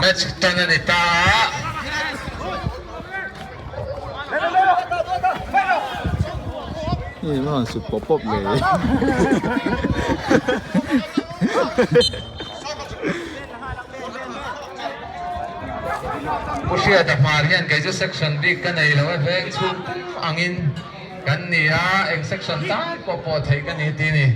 Match tan a ni ta a. Hei maw han sut pawp pawp le. Pu Hriata hmar hian kei chu section bik ka nei lo e, veng chhung pum angin kan ni a, eng section tan pawh pawh theih ka ni tih a ni.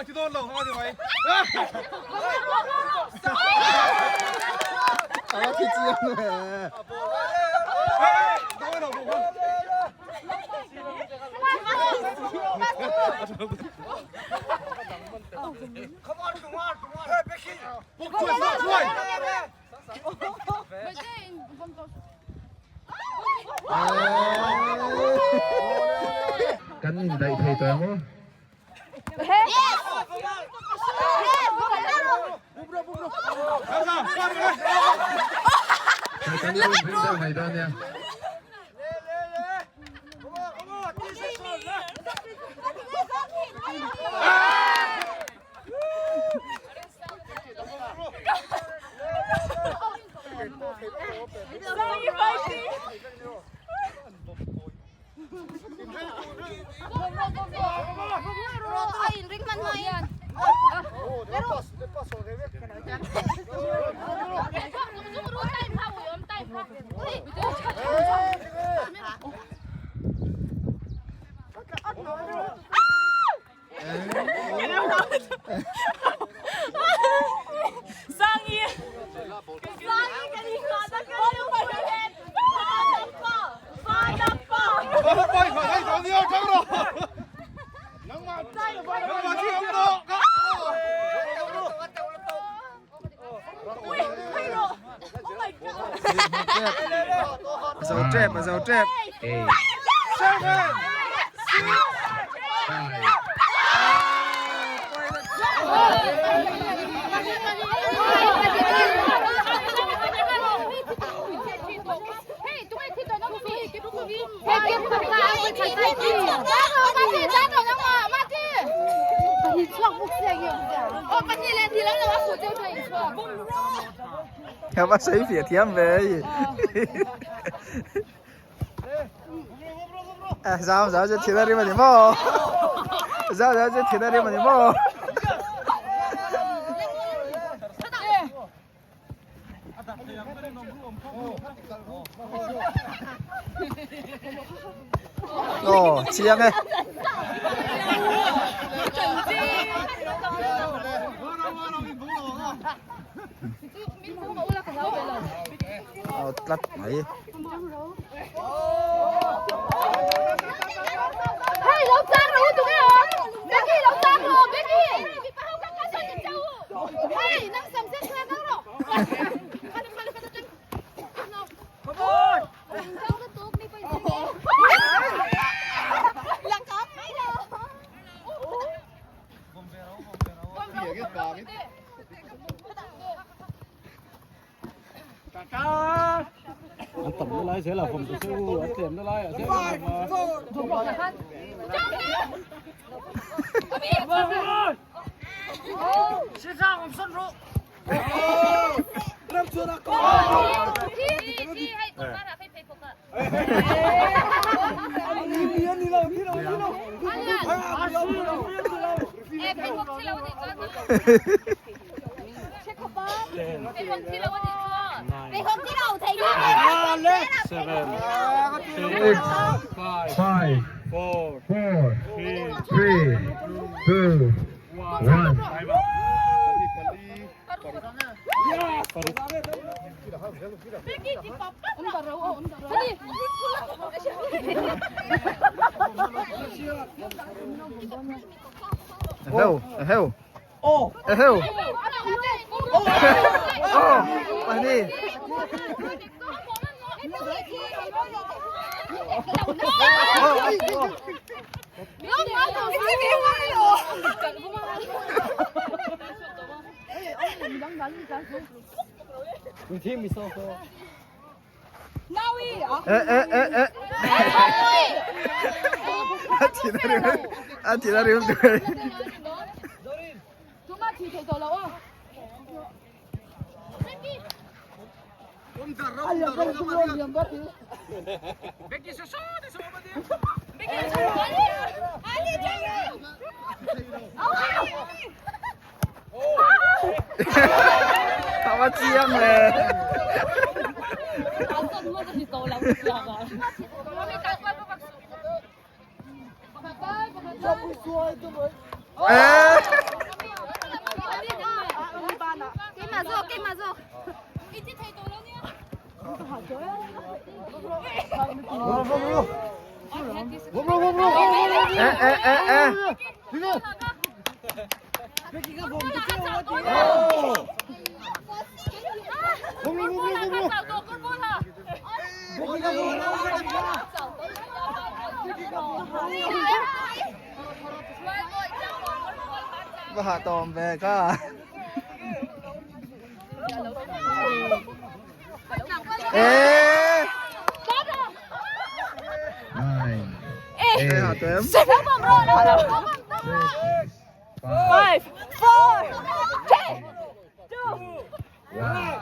A thi chiang e. Kan indaih thei tawh ang aw. Kan lo inring deuh mai dawn nia. A zo tep a zo tep. Eight, seven, six, five. Hei va sawi fiah thiam ve hei. Zau zau chu thil a rim a ni maw? Zau zau chu thil a rim a ni maw? Aw chiang e. Aw tlat mai. An tam na lai zel a vawm ta che u an tlem na lai ah zel a vawm a. Six, five, four, three, two, one. Eheu, eheu. Eheu. Oh, pahnih. Eh eh eh eh. A thin a rim a thin a rim tui. A va chiang le. Eh. Eh eh eh eh. Va hah tawm ve ka. Eh. Nine, Eh eight, hah tawm. six, five, 5, 4, 3, 2, one.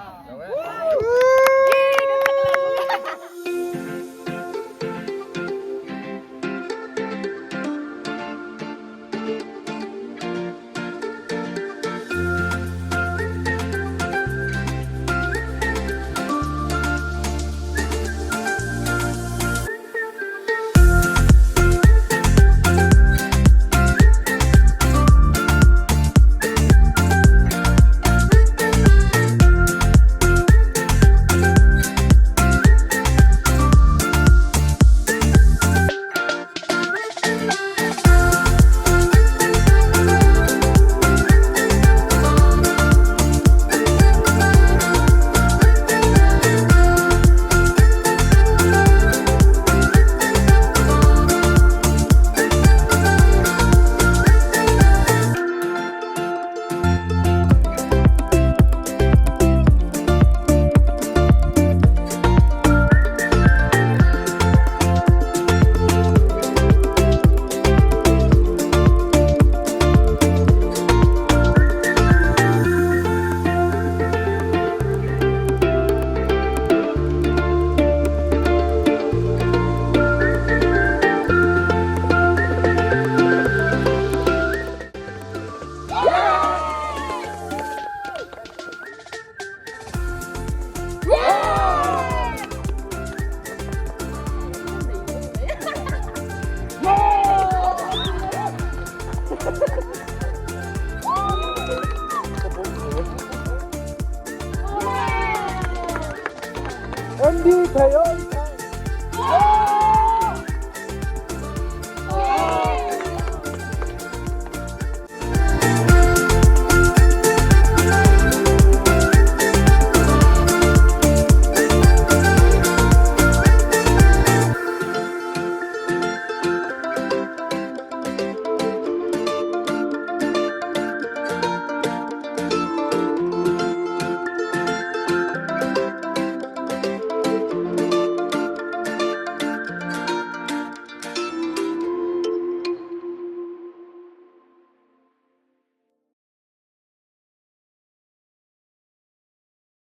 Andy thầy ơi.